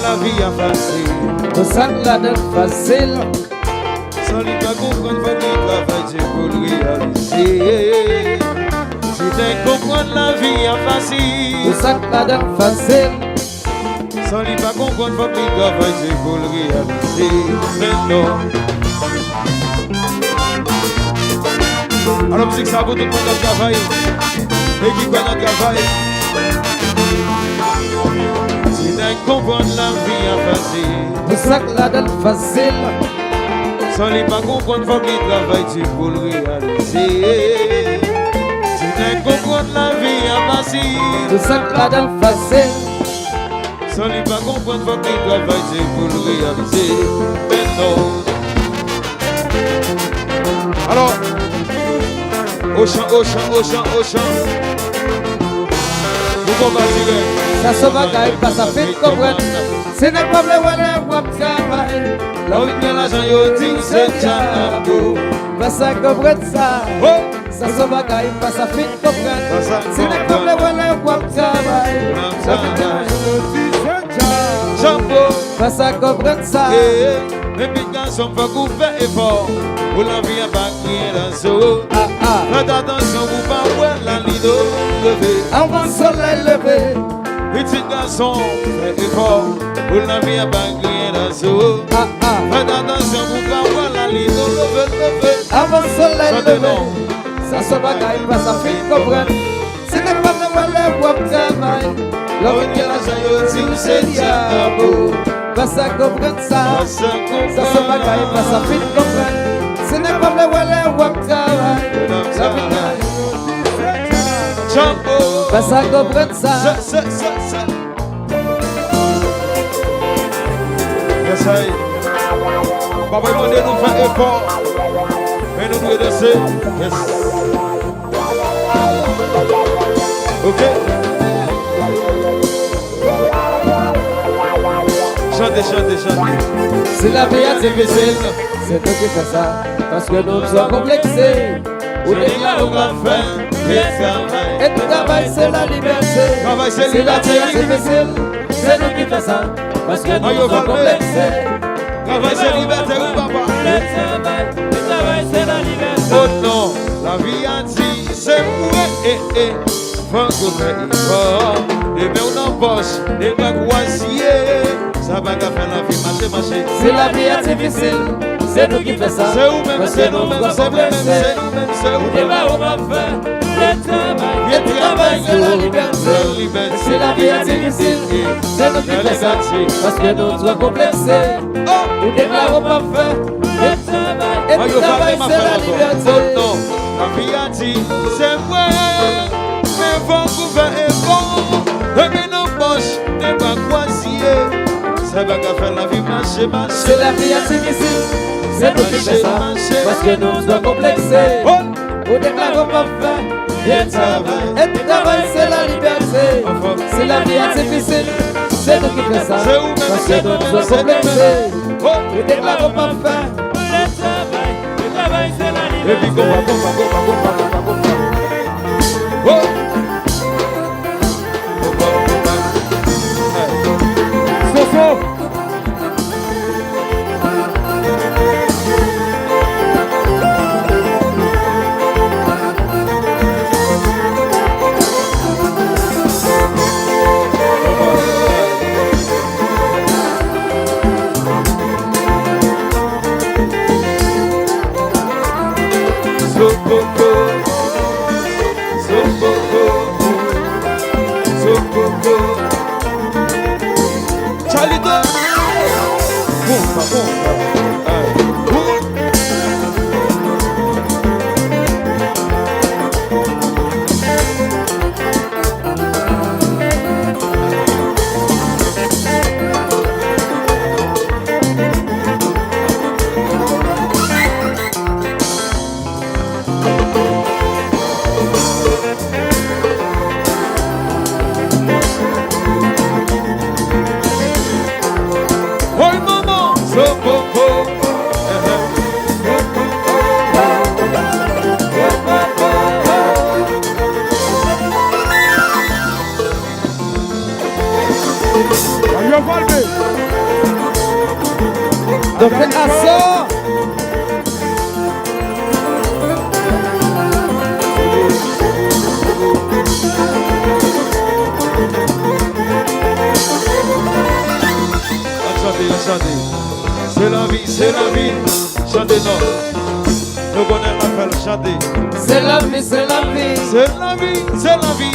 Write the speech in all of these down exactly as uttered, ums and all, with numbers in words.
Lavi a fasil. Pou sa k ladan l fasil. San li pa konprann, fòk li travay di pou l reyalize. Si nèg konprann lavi a fasil. Pou sa k ladan l fasil. San li pa konprann, fòk li travay di pou l reyalize. Men non. Alò, mizik sa pou tout moun k ap travay e ki kwè nan travay. Si nèg konprann lavi a fasil. Pou sa k ladan l fasil. San li pa konprann, fòk li travay di pou l reyalize. Si nèg konprann lavi a fasil. Pou sa k ladan l fasil. San li pa konprann, fòk li travay di pou l reyalize. Men non. Alò, Ochan, Ochan, Ochan, Ochan. Nou konba dirèk. Sa se yon bagay m pa sa fin konprann. Si nèg pa vle wè lè w ap travay. Lè w vin gen lajan, yo di w se djab. Pa sa konprann sa. Oh! Sa se yon bagay m pa sa fin konprann. Si nèg pa vle wè lè w ap travay. Lè w vin gen lajan, yo di w se djab. Djab. Pa sa konprann sa. Eh, eh. Men pitit gason, fòk ou fè efò. Pou lavi a pa griyen dan zo. Ah, ah. Fè atansyon pou pa wè lalin leve. Avan solèy leve. Pitit gason, fè efò. Pou lavi a pa griyen dan zo. Ah, ah. Fè atansyon pou pa wè lalin leve, leve. Avan solèy leve. Sa se yon bagay m pa sa fin konprann. Si nèg pa vle wè lè w ap travay. Lè w vin gen lajan, yo di w se djab. Pa sa konprann sa. Sa se yon bagay m pa sa fin konprann. Si nèg pa vle wè lè w ap travay. Lè w vin gen lajan, yo di w se djab. Pa sa konprann sa. Yes I. Papa mande nou fè efò. Men nou dwe danse. Yes. Ok. Chante, chante, chante. Si lavi a difisil, se nou ki fè sa. Paske nou twò konplekse. Ou deklare w ap fè. Travay. E travay se lalibète. Travay se libète. Si lavi a difisil, se nou ki fè sa. Paske nou twò konplekse. Travay se libète, wi, papa. Travay, travay se lalibète. Oh non, lavi a di, se vre, eh, eh. Fòk ou fè efò. De men w nan pòch, de bra kwazye. Sa pa ka fè lavi mache, mache. Si lavi a difisil, se nou ki fè sa. Se ou menm, se nou menm, se mwen menm, se nou menm, se ou menm. Ou deklare w ap fè. E travay se lalibète. Si lavi a difisil, se nou ki fè sa. Paske nou twò konplekse. Ou deklare w ap fè. E travay se lalibète. Oh non, lavi a di, se vre. Men fòk ou fè efò. De men nan pòch, de bra kwazye. Sa pa ka fè lavi mache, mache. Si lavi a difisil, se nou ki fè sa. Paske nou twò konplekse. Ou deklare w ap fè. E travay se lalibète. Si lavi a difisil, se nou ki fè sa. Paske nou twò konplekse. Ou deklare w ap fè. Epi konpa, konpa, konpa, konpa, konpa, konpa. Oh! Konpa, konpa. Hey. Soso! Chalito! Konpa, konpa. Ay. Woy manman, sopopo. Yo, Valbe. Doktè Asò. Ann chante, ann chante. Se lavi, se lavi. Chante non. Nou konnen apèl chante. Se lavi, se lavi. Se lavi, se lavi.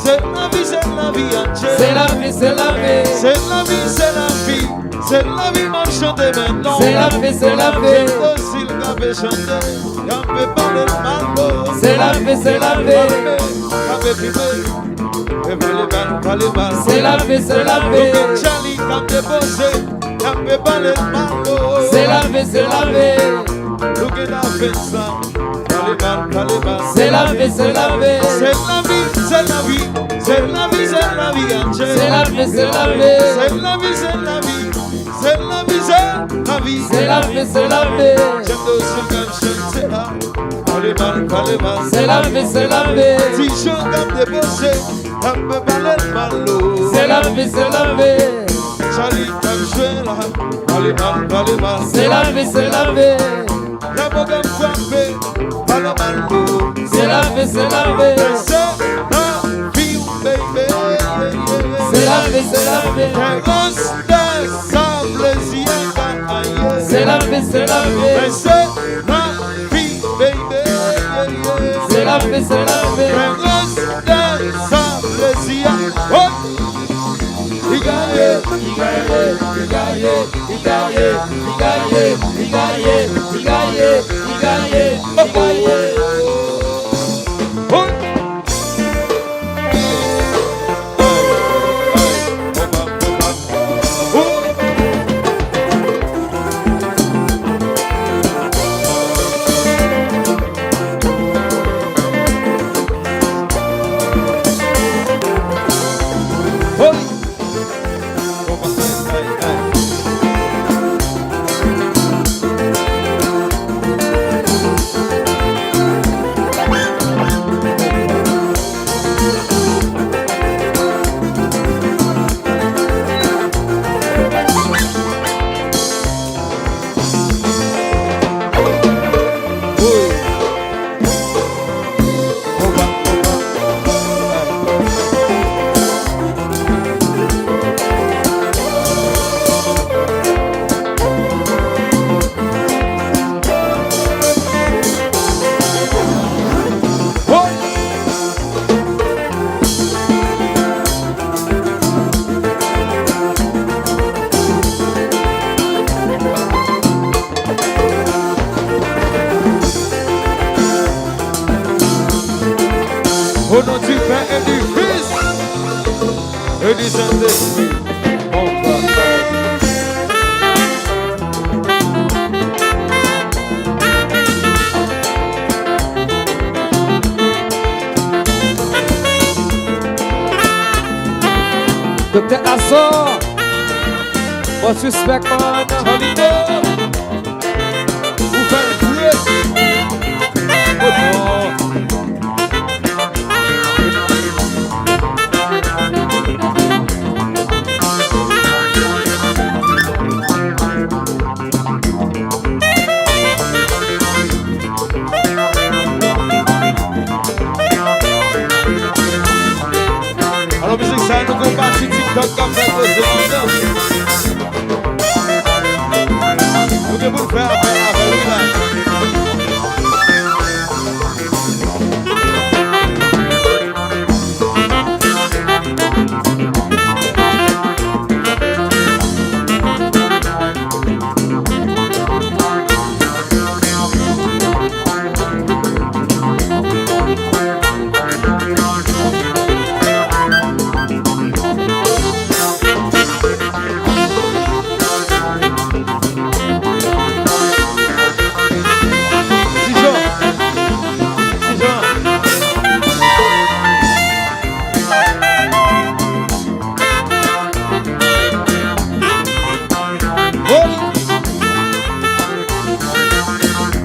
Se lavi, se lavi, Adje. Se lavi, se lavi. Se lavi, se lavi. Se lavi m ap chante mentnan. Se lavi, se lavi. Se Osil k ap chante, k ap pale l mal o. Se lavi, se lavi. K ap pale mal, pale mal. Se lavi, se lavi. Nou gen Charlie k ap depoze, k ap pale l mal o. Se lavi, se lavi. Nou gen la fèt sa. Pale mal, pale mal. Se lavi, se lavi. Se lavi, se lavi. Se lavi, se lavi, Adje. Se lavi, se lavi. Se lavi, se lavi. Se lavi, se lavi. Se lavi, se lavi. Jèm dosye k ap chante a. Pale mal, pale mal. Se lavi, se lavi. Ti Jan k ap depoze, k ap pale l mal o. Se lavi, se lavi. Charlie k ap jwe la. Pale mal, pale mal. Se lavi, se lavi. Lè pwogram frape, pale mal o. Se lavi, se lavi. Men se lavi, baby. Se lavi, se lavi. Tèrans dè sa plezi a ka aye. Se lavi, se lavi. Men se lavi, baby. Se lavi, se lavi. Tèrans dè sa plezi a. Oh! Li gaye, li gaye, li gaye. Li gaye, li gaye, li gaye, li gaye, li gaye, li gaye. Au nom du Père et du Fils et du Saint-Esprit. Bon, bon, bon. Doktè Asò, bon suspèk, man. Solide. Ou fè l vre. Oh non. Alò, mizik sa a, nou gen yon pati TikTok k ap fè koze anndan. Nou gen pou n fè apèl avè l wi la.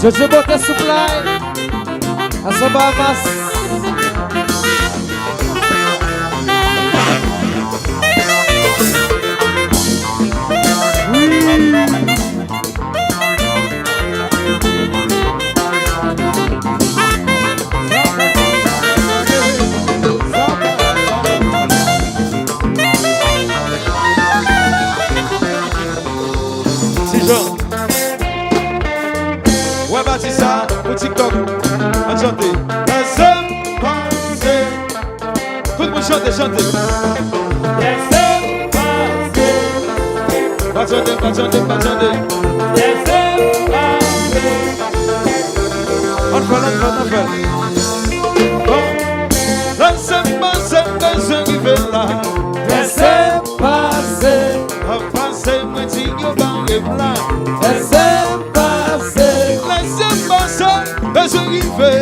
Jojo Bote Supply. Aso Bahamas. TikTok. Ann chante. Lèse m pase. Tout moun chante, chante. Lèse m pase. Pa tande, pa tande, pa tande. Lèse m pase. Ann fè l, ann fè l, ann fè l. Bon. Lèse m pase, m bezwen rive la. Lèse m pase. Ann pase, mwen di yo bare m la. Lèse m pase. Lèse m pase, bezwen rive.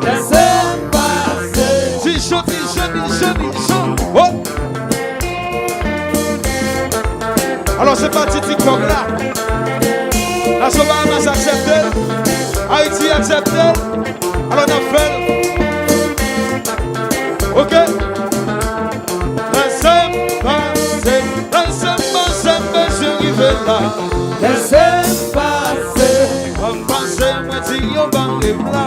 Lèse m pase. Dijon, Dijon, Dijon, Dijon. Oh! Alò, se pati TikTok la. Nasyon Bahamas aksepte l. Ayiti aksepte l. Alò, n ap fè l. Oke? Lèse m pase, lèse m pase, m bezwen rive la. Lèse m pase. Ann pase, mwen di yo bare m la.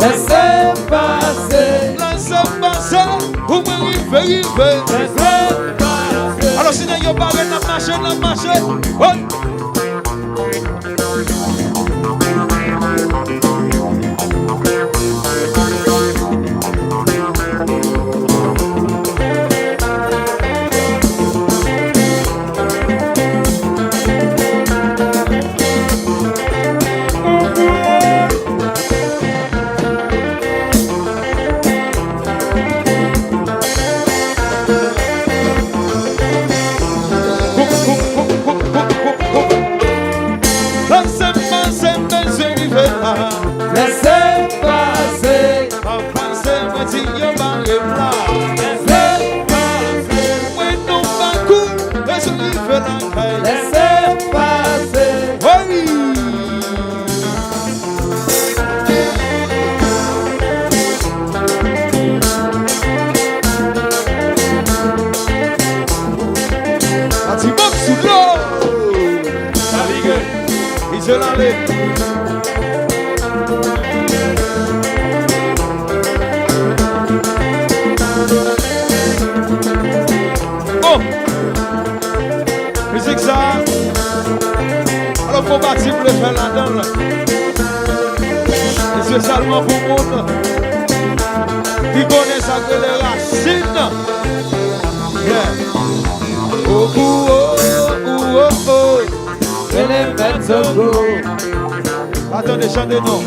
Lèse m pase. Lèse m pase, pou mwen rive, rive. Lèse m pase. Alò, si nèg yo bare, n ap mache, n ap mache. Hey! Lèse m pase, m bezwen rive la. Lèse m pase. Ann pase, mwen di yo bare m la. Lèse m pase. Mwen nan pakou, bezwen rive lakay. Lèse m pase. Hey! Ati Bob sou dlo. Navige. Izolan ale. Bon. Mizik sa a, alò, fò pati m vle fè ladan l. Espesyalman pou moun ki konnen sa k rele rasin. Yeah. Ogou, o, ou, o, o. Rele Mèt Zogo. Pa tande, chante non.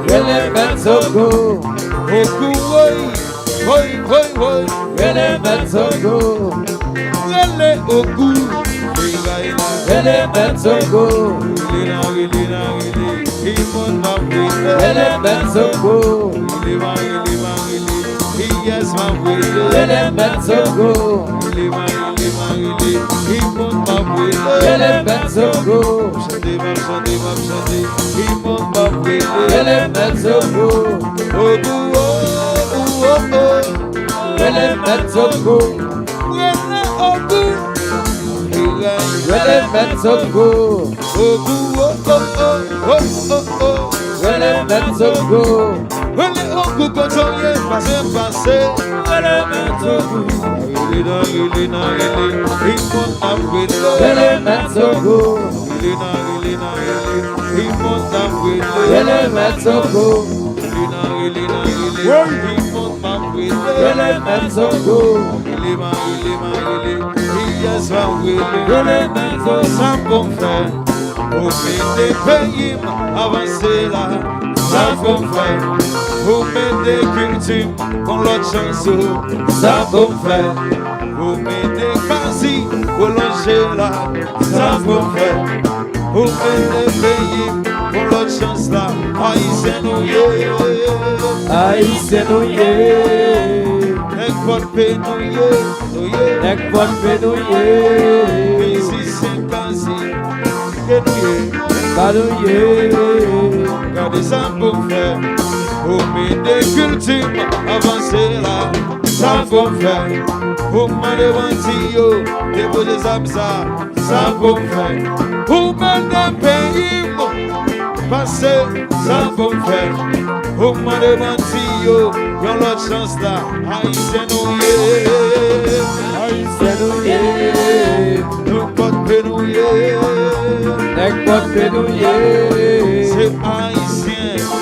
Rele Mèt Zogo. Ogou, woy. Woy, woy, woy. Rele Mèt Zogo. Rele Ogou. Rele Mèt Zogo. Rele la, rele la, rele. Ki moun m ap rele? Rele Mèt Zogo. Rele m a rele, m a rele. Ki yès m ap rele? Rele Mèt Zogo. Rele m a rele, m a rele. Ki moun m ap rele? Rele Mèt Zogo. Chante, m ap chante, m ap chante. Ki moun m ap rele? Rele Mèt Zogo. Ogou, o, ou, o, o. Rele Mèt Zogo. Rele Ogou. Rele Mèt Zogo. Ogou, o, o, o, o, o, o. Rele Mèt Zogo. Rele Ogou kote w ye, pase, pase. Rele Mèt Zogo. Rele nan, rele nan, rele. Ki moun m ap rele? Rele Mèt Zogo. Rele nan, rele nan, rele. Ki moun m ap rele? Rele Mèt Zogo. Rele nan, rele nan, rele. Woy! Ki moun m ap rele? Rele Mèt Zogo. Rele m a rele, m a rele. Ki yès m ap rele? Rele Mèt Zogo. Sa pou m fè pou mete peyi m avanse la? Sa pou m fè pou mete kilti m yon lòt chans? Sa pou m fè pou mete kazi pwolonje la? Sa pou m fè pou mete peyi m yon lòt chans la? Ayisyen nou ye. Ayisyen nou ye. Nèg Pòdpe nou ye, nou ye. Nèg Pòdpe nou ye. Mizisyen kazi ke nou ye. Sa nou ye. Gade sa pou m fè pou mete kilti m avanse la. Sa pou m fè pou m mande bandi yo depoze zam sa? Sa pou m fè pou mete peyi m pase? Sa pou m fè pou m mande bandi yo yon lòt chans la? Ayisyen nou ye. Ayisyen nou ye. Nou Pòdpe nou ye. Nèg Pòdpe nou ye. Se Ayisyen.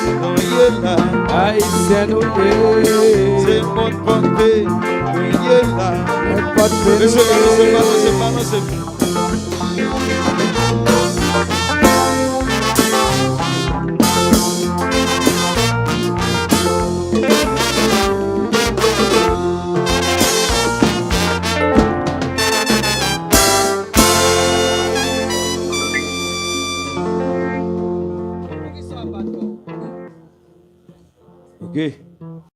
Se yon mòn pòte nou ye la. Mèt pòte nou ye. Balanse, balanse, balanse, balanse.